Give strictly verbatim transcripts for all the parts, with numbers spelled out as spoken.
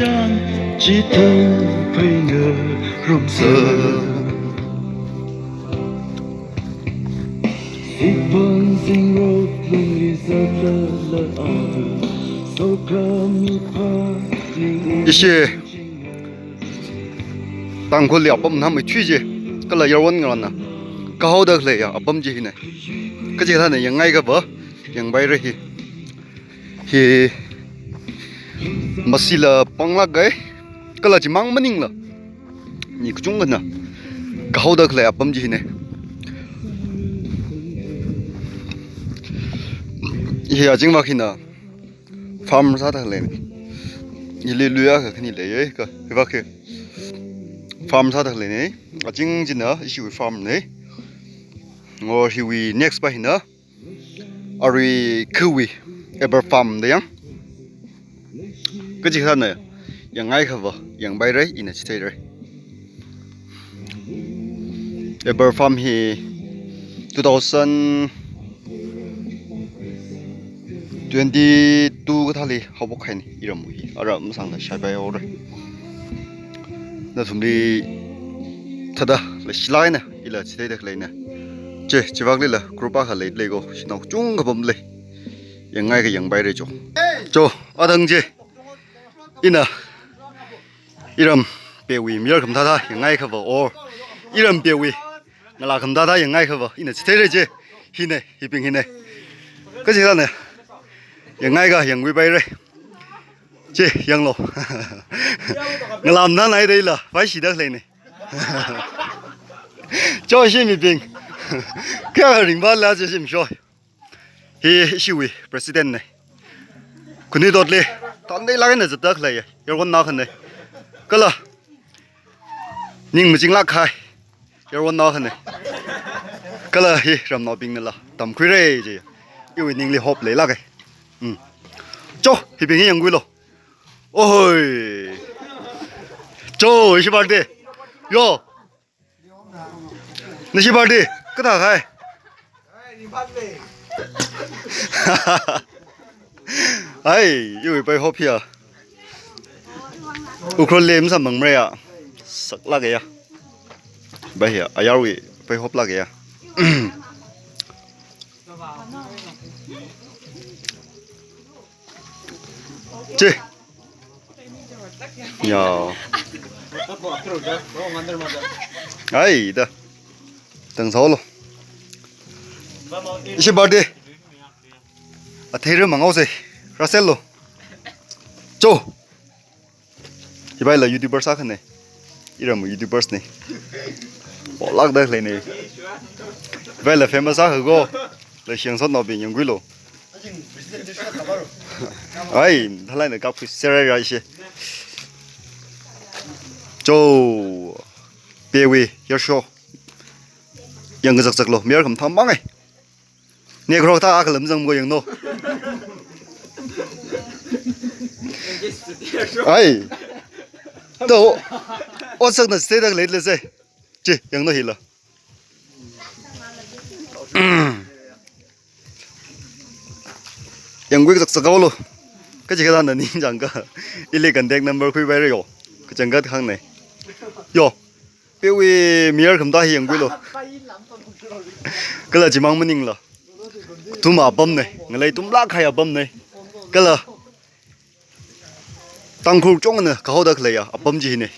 Chithang phaingarumsa. Sipang zingrok lungli zatlala adu. Sokhami phaning Ishi Tangkhulli apam nahānmeithui chi, kala yaronngarāna kahaoda khaleiya apam chi hina. Kachi kathāna yangngai kava, yangpaira hi. Hi masila panglāk kahai, kala chimang maningla mi kachungkhana kahaoda khalei apam chi hina. Hi azingvak hina farm sāda khaleina. Hili lui akha khani leiya, kha hivak hi farm sāda khaleina. Azing china ishiwui farm na. Or hiwui next pa hina arui khawui Ever Farm da yang. Kachi kathāna yangngai kava, yangpaira, ina chitheira. Ever Farm hi two thousand twenty-two kathāli haophok kahaina iramwui hi. Ara masāngda shaipai haora. Nathumli thāda leishilāk eina ila chitheida khaleina. Chi, chivaklila group akha leilei ko, shanao kachungkha pamlei. Yangngai kha yangpaira cho. Cho, athang chi ina iram pewui mayar khamathā thā yangngai kava, or iram pewui ngalā khamathā thā yangngai kava, ina chitheira chi. Hina, hibing hina. Kachi kathāna yangngai kha yangkhuipaira. Chi, yanglu. Ngalā khamathāna ithumla vaishida khaleina. Cho, ishi mibing. Kayākha ringphāla chi shim sho. Hi ishiwui president na. Khanuithotli thandeilāk eina zatda khaleiya yaronnao akhana. Kala ning machinglāk kahai yaronnao akhana. Kala hi ramnaobingnala tamkhuira chi iwui ningli hope leilāka. Hmm. Cho, hibing hi yangkhuilu. Ohoi. Cho, ishi birthday. Yo. Nashi birthday kathā kahai? Ai, iwui pai hop hiya. Ukhrulli masāmangmara ya. Saklāka ya. Bai hiya, ayarwui pai hoplāka ya. Chi. Ya. Ai, da. Tang sao lo. Ishi birthday. Athei ri mangao se. Russell lo. Cho. Hivaila YouTubers akhana. Iram YouTubers na. Polāk da khaleina. Hivaila famous akha ko. Leishiyangsotnaobing yangkhuilu. Ai, thalaina kapkhui serai rai shi. Cho. Pewui yarsho. Yangkazakzaklu. Mayar khamathā mang ai. Nekrok ta akha lam zang mo yanglu. Ai. To. Otsakna stay da khalei le se. Chi, yanglu hila. Yangkhuizakzak haolu. Kachi kathāna ningchāngakha ili contact number khuipaira yo. Kachangkhat khangna. Yo. Pewui mayar khamathā hi yangkhuilu. Kala chimang maningla. Athum apamna. Ngalei tumlāk kahai apamna. Kala Tangkhul chungana kahaoda khaleiya apam chi hina.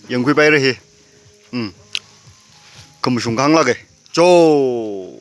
Yangkhuipaira hi. Hmm. Khamashung khanglāka. Cho.